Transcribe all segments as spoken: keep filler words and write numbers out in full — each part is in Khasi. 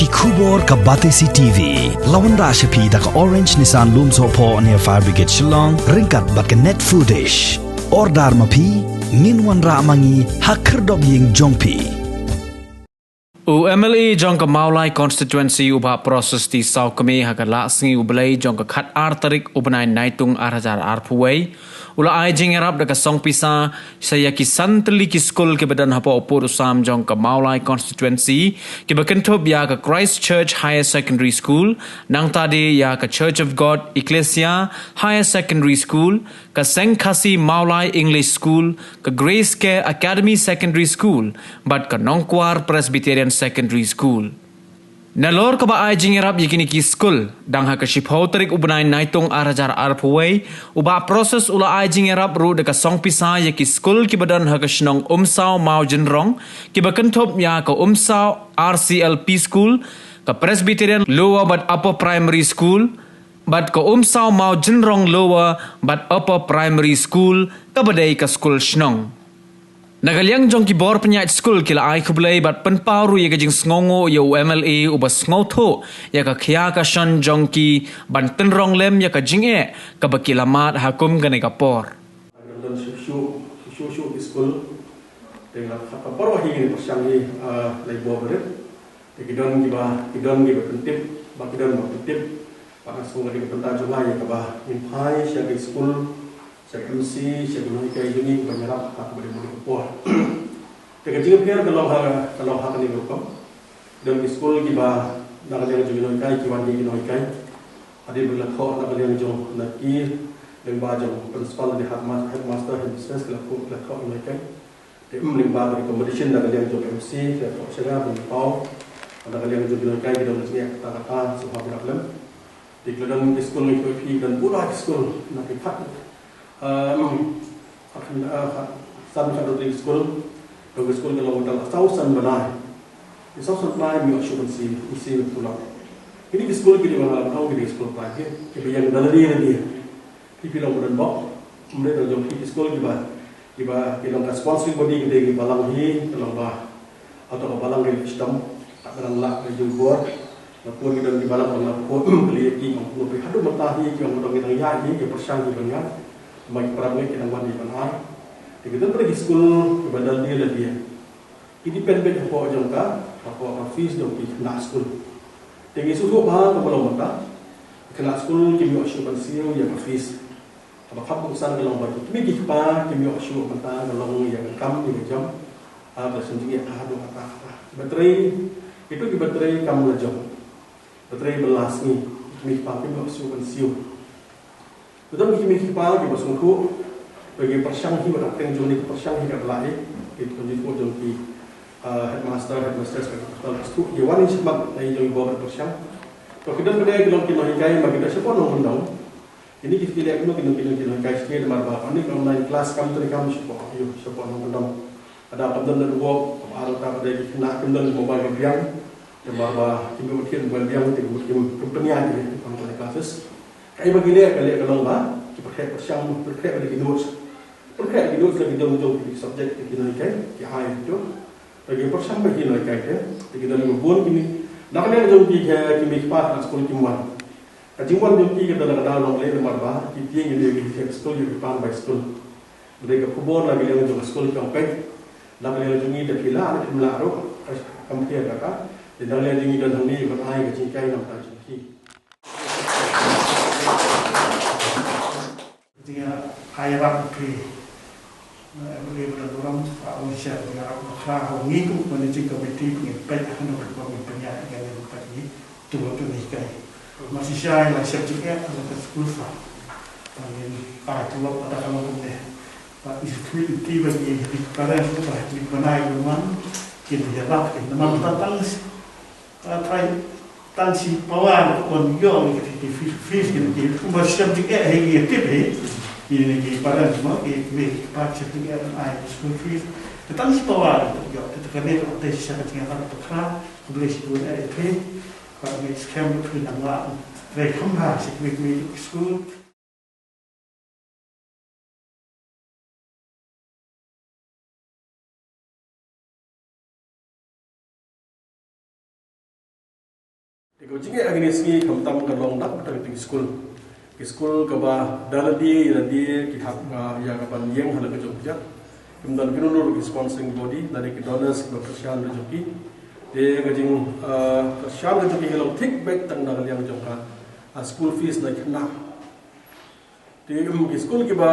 Khubor ka Batesi T V. La wanrah sha phi da ka Orange Nissan Lumsohphoh near Fire Brigade Shillong, ryngkat bad ka Net Foodish. Order ma phi, ngin wanrah ma ngi ha khyrdop ïing jong phi. U M L A jong ka Mawlai Constituency u Bah Precious T Sawkmie ha ka la sngi u Blei jong ka khat ar tarik u bnai Naitung ar hajar arphew wei, u la ai jingïarap da ka song pisa sha ïa ki san tylli ki skul kiba don hapoh u pud u sam jong ka Mawlai Constituency, kiba kynthup ïa ka Christ Church Higher Secondary School, nangta de ïa ka Church of God Ecclesia Higher Secondary School, ka Seng Khasi Mawlai English School, ka Grace Care Academy Secondary School, bad ka Nongkwar Presbyterian Secondary School. Nalor kaba ai jingïarap ïa kine ki skul, dang ha ka shiphew tarik u bnai Naitung ar hajar arphew wei, u Bah Precious u la ai jingïarap ruh da ka song pisa ïa ki skul kiba don ha ka shnong Umsaw Mawjynrong, kiba kynthup ïa ka Umsaw R C L P School, ka Presbyterian Lower bad Upper Primary School, bad ka Umsaw Mawjynrong Lower bad Upper Primary School, kaba dei ka skul shnong. Na ka liang jong ki bor pynïaid skul ki la ai khublei bad pynpaw ruh ïa ka jingsngewnguh ïa u M L A uba sngewthuh ïa ka khia ka shon jong ki ban tynrong lem ïa ka jingeh kaba ki la mad ha kum kane ka por. Don shuh shuh, shuh shuh ki skul. Te nga la kata baroh hi ngin pyrshang hi, ah, lai bor barit. Te ki don kiba, ki don kiba pyntip, ba ki don ba pyntip. Ba nga sngew ka dei ka bynta jong nga ïa kaba ngin phai sha ki skul, sha ki M C, sha ki nonghikai jong ngi kiba ïarap ha kaba dei mut ka por. Te ka jingpher ka long ha, ka long ha kane ka rukom. Don ki skul kiba na ka liang jong ki nonghikai, ki wan ki nonghikai. Hadien ba la thoh na ka liang jong na ki lyngba jong principal, headmaster, headmaster, headmistress, ki la thoh, la thoh nonghikai. Te, mm, lyngba ka competition na ka liang jong M C, ka thoh sha nga ban paw. Na ka liang jong ki nonghikai ki don jingeh kata kata, sngewbha phi ïarap lem. Te ki la don ki skul ngi ïohi phi don pura ki skul na ki khat. Ah, mm, khat, ah, khat, san khat ki skul. Don ki skul ki long tang saw san bnai. Ki saw san bnai ym ïoh shuh ban siew, ban siew ban pulot. Kine ki skul ki dei ban ong ki dei skul private. Kiba ïeng da lade lade. Phi phi long ba don bok, ym dei tang jong phi ki skul kiba, kiba, ki long ka sponsoring body ki dei ki balang hi, ka long ba, hato ka balang ka shitom, ka dang lah ka jubor, nga pun ki don ki balang ba nga pun, ka lieh ki, nga pun phi haduh mynta hi, ki ong ba don ki dang ïaid hi, ki pyrshang ki ban ïaid, ma ki para bangeit ki dang wan hi ban ai. Te ki don ba ki skul, kiba dal dia la dia. Ki depend beit hapoh jong ka, hapoh ka fees jong ki khynnah skul. Te ngi sngewthuh ba ka ba long mynta, ki khynnah skul kim ïoh shuh ban siew ïa ka fees. Kaba kham kongsan ka long ba ki kmie ki kpa kim ïoh shuh mynta ka long ïa ka kam ïa ka jam. Ah, ba shu jingeh ka haduh kata kata. Ba trei, itu ki ba trei kam la jong. Ba trei ba la sngi, ki kmie ki kpa kim ïoh shuh ban siew. Ba don ki kmie ki kpa kiba sngewthuh, ba ki pyrshang hi ba ka pyrshang jong ni, pyrshang hi ka ba la eh, ki pynjulor jong ki, ah, headmaster, headmistress, ba ki pyrshang sngewthuh, ki wan hi shakhmat na i jong i bor ba pyrshang. To ki don ba dei ki long ki nonghikai, ba ki don shapoh nongkyndong. Kine ki kine ki nong ki nong ki nonghikai shnong namar ba, kane ka online class kam trei kam shapoh, ïa, shapoh nongkyndong. Lada kam don network, kam ar ta ba dei ki khynnah kim don mobile ba biang. Namar ba kim don mobile biang te kim, kim pynïaid ïa ki online classes. Kaei ba ki leh, ka leh ka long ba ki pyrkhat pyrshang, pyrkhat ïa ki notes. Pyrkhat ïa ki notes la ki jong jong ki subject ki nonghikai, ki ai ïa ki. La ki pyrshang ba ki nonghikai te, te ki don ba bun kine. Na ka liang jong ki, ki mei ki pa ha skul kim wan. Ka jingwan jong ki ka don ka daw long leh namar ba ki tieng ïa ki skul ïa ki pan bai skul. Dei ka khubor na ka liang jong ka skul jong peit. Na ka liang jong ngi da phi lah, da phim lah ruh, ka kam phi da ka. Dei na ka liang jong ngi don hangne ban ai ka jinghikai na ka bynta jong ki. Jingïaid ïarap phi. Na M L A ba don burom, Bah Ong Sher, ba ïarap bakla ha ngi kum managing committee, ngi peit ha kano ka rukom ngi pynïaid ïa kane ka rukom ngi. Tu tu ni kai. Ma shisha la sep jingeh ha ka skul sa. Ba ngin ai tulop ba da ka long kumne. Ba i shu tweet i ba ngi, i parents ba, i bnai ba man, kin ïarap kin. Namar ba tang, ah, trai, tang shi pawa ban ïoh ïa ki fees, fees kin ki. Kumba sep jingeh hi ngi tip hi. Kin ki parents ma, ki, ki, ki pa sep jingeh ban ai school fees. Tang shi pawa ban ïoh, te kane ka te shisha ka jingeh ka bakla. Khublei shibun ïa phi. Ba ngi skhem ba phi nang lah trei kham bha sha kmie kmie ki skul. Te ka jingeh ha kine ki sngi khamtam ka long da kata ka skul. Ki skul kaba da lade ïa lade ki hap, ah, ïa ka ban ïeng ha la ka jong ka jait. Kim don kino ruh ki sponsoring body lane ki donors kiba kyrshan la jong ki. Te ka jing, ah, kyrshan la jong ki ka long thik beit tang na ka liang jong ka, ah, school fees na ki khynnah. Te, um, ki skul kiba,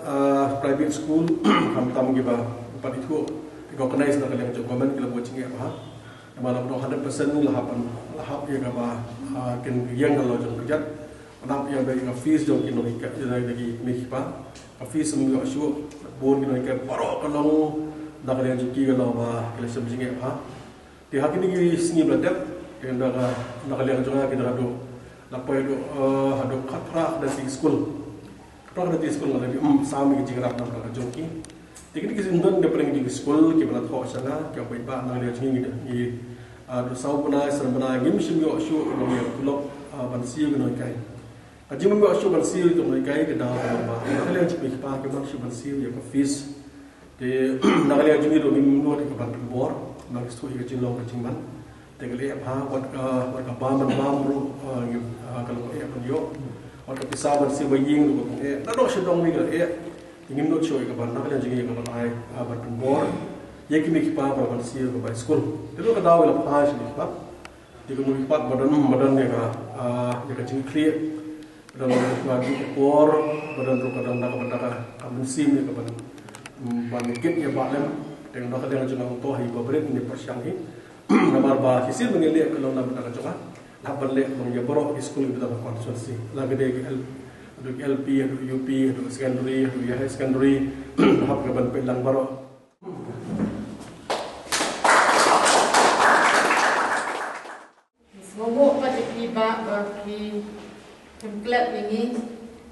ah, private school, khamtam kiba pat ithuh recognize na ka liang jong government ki la buh jingeh bha. Namar la buh hundred percent la hap, la hap ïa kaba, ah, kin ïeng ka la jong ka jait. Hap ïa ba ka fees jong ki nonghikai, ïa ki mei ki pa. Ka fees ym ïoh shuh, bun ki nonghikai baroh ka long na ka liang jong ki ka long ba ki la shem jingeh bha. Te ha kine ki sngi ba la dep, te na ka, na ka liang jong nga ki da haduh, la poi haduh, eh, haduh khatphra na ki skul. Khatphra na ki skul nga la ïoh, mm, sam ki jingïarap na ka jong ki. Te kine ki syndon da pyrshang ki skul kiba la thoh sha nga, kiba bad na ka liang jong ngi, ngi, ah, haduh saw bnai, san bnai ngim shym ïoh shuh ka long ïa ka tulop, ah, ban siew ki nonghikai. Ka jingmut shuh ban siew ïa ki nonghikai ka dei ba na ka liang jong ki pa ki mut shuh ban siew ïa ka fees. Te na ka liang jong ngi ruh ngim nud ïa ka ban pynbor, namar ka shu ïa ka jinglong ka jingman. Te ka leh bha wat ka, wat ka bam ban bam ruh, ah, ngim, ah, ka long eh ban ïoh. Wat ka pisa ban siew ba ïing ruh ka long eh. Na dong sha dong ngi ka long eh. Te ngim nud shuh ïa ka ban, na ka liang jong ngi ka ban ai, ah, ban pynbor ïa ki mei ki pa ba ban siew ka bai skul. Te ruh ka dei la bha sha ki pa. Te ka mut pat ba don, ba don ïa ka, ah, ïa ka jingkhlieh. Ba don ruh ka jingkor, ba don ruh ka don na ka bynta ka, ka mynsiem ïa ka ban, mm, ban kit ïa ba lem. Te na ka liang jong nga to hi ba bret ngi pyrshang hi. Namar ba shisien ba ngi leh ka long na ka bynta ka jong ka. Hap ban leh ka long ïa baroh ki skul kiba don ha constituency. La ka dei ka L-, haduh ka L P, haduh U P, haduh secondary, haduh ïa higher secondary. Hap ka ban peit lang baroh. Sngewbha pat ïa phi ba, ba phi khlem klet ïa ngi.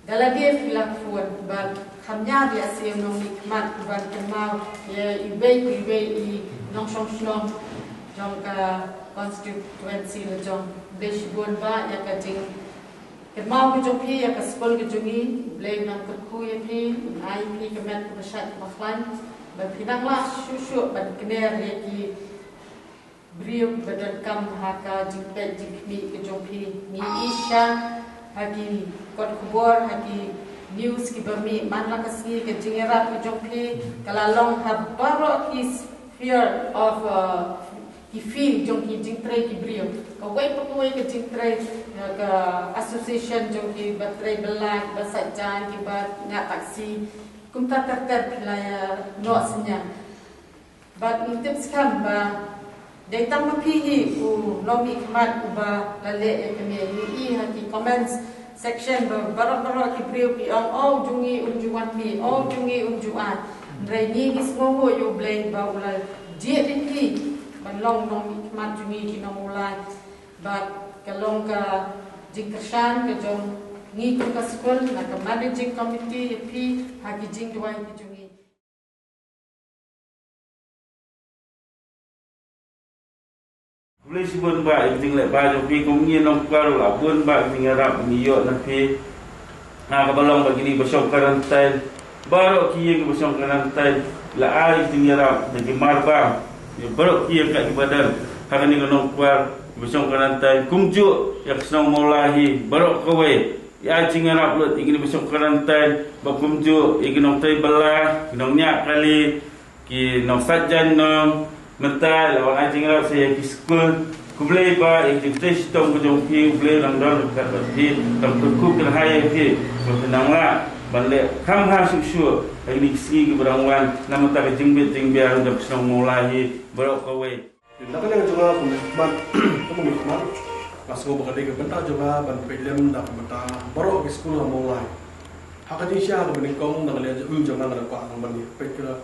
Da lade phi la phone bad kham ñiar ïa siem nongmihkhmat ban kynmaw ïa iwei pa iwei i nongshong shnong jong ka constituency la jong. Khublei shibun ba ïa ka jing kynmaw ka jong phi ïa ka skul ka jong ngi, Blei un nang kyrkhu ïa phi, un ai ïa phi ka met kaba shait kaba khlaiñ, ba phi nang lah shuh shuh ban kner ïa ki briew ba donkam ha ka jingpeit jingkhmih ka jong phi. Ngi ïohi sha ha ki kot khubor, ha ki news kiba mih man la ka sngi ka jingïarap ka jong phi ka la long ha baroh ki sphere of, uh, ki field jong ki jingtrei ki briew. Kawei pa kawei ka jingtrei, eh, ka association jong ki ba trei bylla, ba sait jaiñ, ki ba ñiah taxi. Kumta ter ter phi la ïa noh synñiang. Bad ngi tip skhem ba dei tang ma phi hi u nongmihkhmat uba la leh ïa kane. Ngi ïohi ha ki comments section ba baroh baroh ki briew ki ong, "Oh, jong ngi um ju wan mih, oh, jong ngi um ju ai." Hynrei ngi ngi sngewnguh ïa U Blei ba u la jied ïa phi ban long nongmihkhmat jong ngi ki nongmulai. Bad ka long ka jingkyrshan ka jong ngi kum ka skul, na ka managing committee ïa phi ha ki jingduwai ki jong ngi. Khublei shibun ba ïa ka jingleh ba jong phi, kum ngi nongkwar la bun ba ïa ka jingïarap ngi ïoh na phi. Ha kaba long ba kine ba shong quarantine, baroh ki ïing ba shong quarantine la ai ka jingïarap na ki marbam ïa baroh ki ïing ka kiba don ha kane ka nongkwar ba shong quarantine, kumjuh ïa ka shnong Mawlai hi baroh kawei. Ïa ka jingïarap lut ïa kine ba shong quarantine, ba kumjuh ïa ki nongtrei bylla, ki nongñiah kali, ki nongsait jaiñ nong, mynta la wan ai jingïarap sa ïa ki skul. Khublei ba ïa ki jingtrei shitom ka jong phi, U Blei u nang don ryngkat bad phi, u nang kyrkhu kyrhai ïa phi, ba phin nang lah ban leh kham bha shuh shuh ha kine ki sngi kiba dang wan, na ka bynta ka jingbit jingbiang jong ka shnong Mawlai hi baroh kawei. Na ka liang jong nga kum u nongmihkhmat, kum u nongmihkhmat, nga sngew ba ka dei ka bynta jong nga ban peit lem na ka bynta baroh ki skul ha Mawlai. Ha ka jingshisha ha kaba nyngkong na ka liang jong nga nga kwah ban ïa peit ka,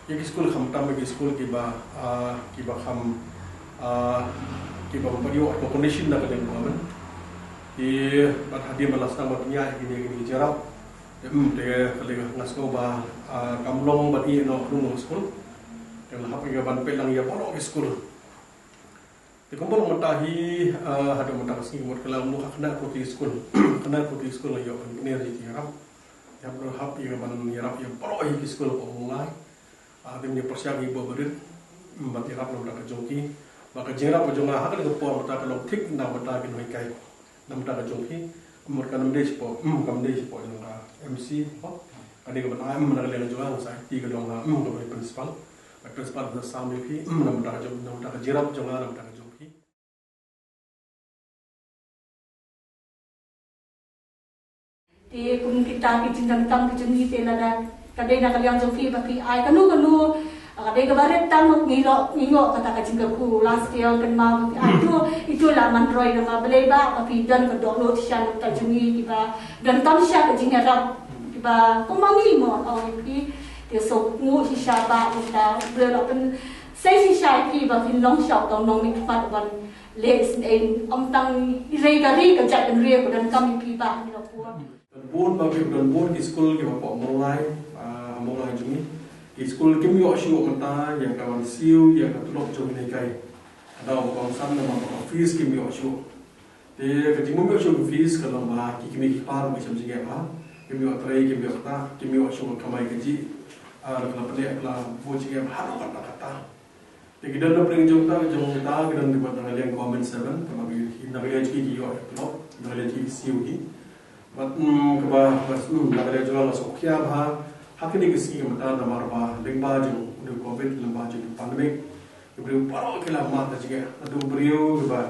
ïa ki skul khamtam ïa ki skul kiba, ah, kiba kham, ah, kiba bym pat ïoh ka condition na ka liang government. Te bad hadien ba la sdang ban pynïaid ïa kine, ïa kine ki jingïarap. Te, hmm, te ka liang nga sngew ba, ah, kam long ban ïeh noh kumno skul. Te la hap ïa ban peit lang ïa baroh ki skul. Te kumba long mynta hi, ah, haduh mynta ka sngi mut ka la mut ha khyndai phew tylli skul. Khyndai phew tylli skul la ïoh ban kner ïa ki jingïarap. Ïa ban hap ïa ban ïarap ïa baroh ïa ki skul ha Mawlai. Ah, te ngi pyrshang ïa ba barit ban ïarap na ka bynta ka jong ki. Ka jingïarap ka jong nga ha kane ka por mynta ka long thik na bynta ki nonghikai, na bynta ka jong phi. Ym, ka nam dei shapoh, ym, kam dei shapoh jong ka M C, ho. Ka dei ka bynta, ym, na ka liang jong nga sa ïa phi ka long ha, ym, ka bai principal. Bai principal ba sam ïa phi, ym, na bynta ka jong, na bynta ka jingïarap jong nga, na bynta ka jong phi. Te kum kita ki jingdonkam ki jong ngi te lada ka dei na ka liang jong phi ba phi ai kano kano, ka dei kaba rit tang, ngi ïoh, ngi ïoh kata ka jingkyrkhu last year, kynmaw ba phi ai. Ito, ito la man roi, namar balei ba, ba phi don ka dohnud shisha na ka bynta jong ngi kiba donkam shisha ka jingïarap, kiba kumba ngi mo, ong ïa phi. Te sngewbha shisha ba mynta U Blei u la pynsei shisha ïa phi ba phin long shisha uta u nongmihkhmat uban leh isynei, ym tang i rei ka ri, ka jaitbynriew ka donkam ïa phi ba ngi la pur. Don bun ba ki, don bun ki skul kiba hapoh Mawlai, ah, Mawlai jong ngi. Ki skul kim ïoh shuh mynta ïa ka ban siew ïa ka tulop jong ki nonghikai. Ka daw ba kongsan namar ba ka fees kim ïoh shuh. Te ka jingmym ïoh shuh ka fees ka long ba ki kmie ki kpa ruh ki shem jingeh bha. Kim ïoh trei, kim ïoh ktah, kim ïoh shuh ka kamai kajih. Ah, ka la pynleh, ka la buh jingeh bha haduh katta katta. Te ki don na pdeng jong ta, jong ta, ki don kiba na ka liang government servant, kaba ki, na ka liang jong ki ki ïoh tulop, na ka liang jong ki ki siew hi. Bad, mm, kaba, bad, mm, na ka liang jong nga nga sngewkhia bha ha kine ki sngi mynta namar ba lyngba jong une u Covid, lyngba jong u pandemic, ki briew baroh ki la mad ka jingeh. Haduh briew kiba,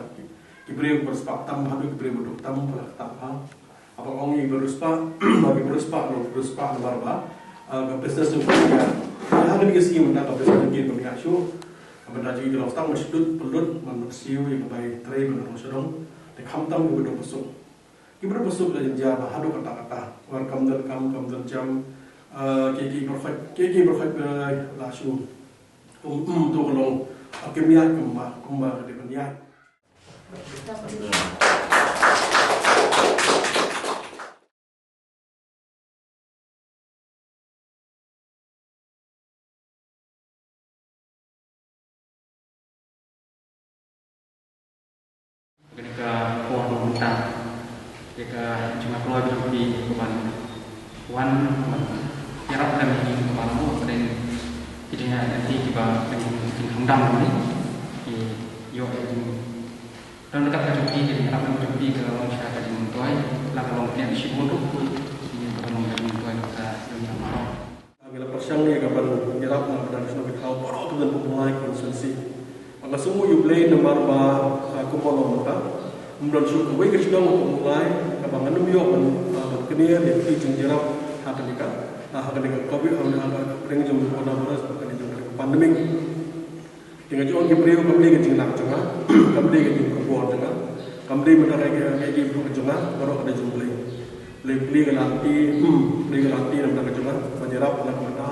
ki briew kiba riewspah tam, haduh ki briew ba duk tam, ba la ktah bha. Haba ong ïa ki briew riewspah, ba ki briew riewspah, ki briew riewspah namar ba, ah, ka business jong ki ka, ha kine ki sngi mynta ka business jong ki kam ïaid shuh. Ka bynta jong ki ka long tang ban shu dut pynlut, ban siew ïa ka bai trei, ban rung sha dong. Te khamtam kiba duk ba suk, kiba duk ba suk la jynjar bha haduh katta katta. War kam don kam, kam don jam. Ah, kiei kiei baroh, kiei kiei baroh, eh, la shu, um, um, to ka long, ah, kim ïaid kumba, kumba ka dei ban ïaid. Kane ka por ba mynta, ïa ka jingïakloi jong phi ka ban wan ban ïarap lem ïa ka ban buh pdeng ki jingïaid lynti kiba pdeng jingkhang dam ne, ki ïoh ïa ka jing Don ryngkat ka jong phi, ka jingïarap ka jong phi ka long sha ka jingmyntoi, la ka long pynïaid shibun ruh, ïa ka long ka jingmyntoi ka jong ngi baroh. Ngi la pyrshang ïa ka ban ïarap na ka bynta ki shnong ki thaw baroh ki don hapoh Mawlai constituency. Nga sngewnguh ïa U Blei namar ba, ah, kumba long mynta, ym don shuh kawei ka shnong hapoh Mawlai kaba ngan ym ïoh ban, ah, ban kner ïa ka jingïarap ha kane ka, ah, ha kane ka Covid, ha kane ka pdeng jong ka coronavirus, ha kane jong ka pandemic. Te nga ju ong ki briew kam dei ka jinglah jong nga, kam dei ka jingkyrkhu jong nga, kam dei mynta ka, ka, ka jingkyrkhu jong nga, baroh ka dei jong U Blei. Blei, Blei ka la lynti, hmm, Blei ka la lynti na ka bynta ka jong nga, ban ïarap na ka bynta,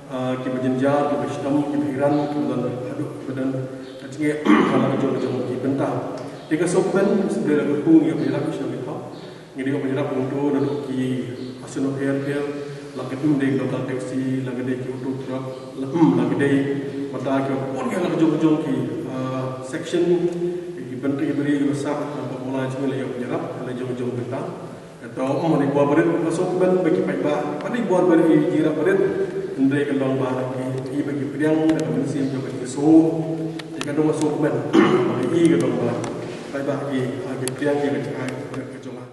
ah, kiba jynjar, kiba shitom, kiba hiran, kiba don haduh, kiba don ka jingeh ha la ka jong ka jong ki bynta. Te ka sngewkmen, Blei la kyrkhu ngi ïa ban ïarap ïa ki shnong ki thaw. Ngi dei ban ïarap mynta naduh ki shnong pher pher, la ka dei local taxi, la ka dei ki auto truck, la, hmm, la ka dei mynta kiba bun ki la ka jong ka jong ki, ah, section, ki bynta ki briew kiba sah, la ka Mawlai jong ngi la ïoh ban ïarap la jong ka jong ka bynta. Te ym, ngi bor barit, ka sngewkmen ba ki paidbah, ba ngi bor barit ïa ki jingïarap barit, hynrei ka long ba ki, ki ba ki pdiang da ka mynsiem jong ka jingsngew. Te ka dei ka sngewkmen ba ki, ka long ba paidbah ki, ah, ki pdiang ïa ka jingïarap ka jong nga.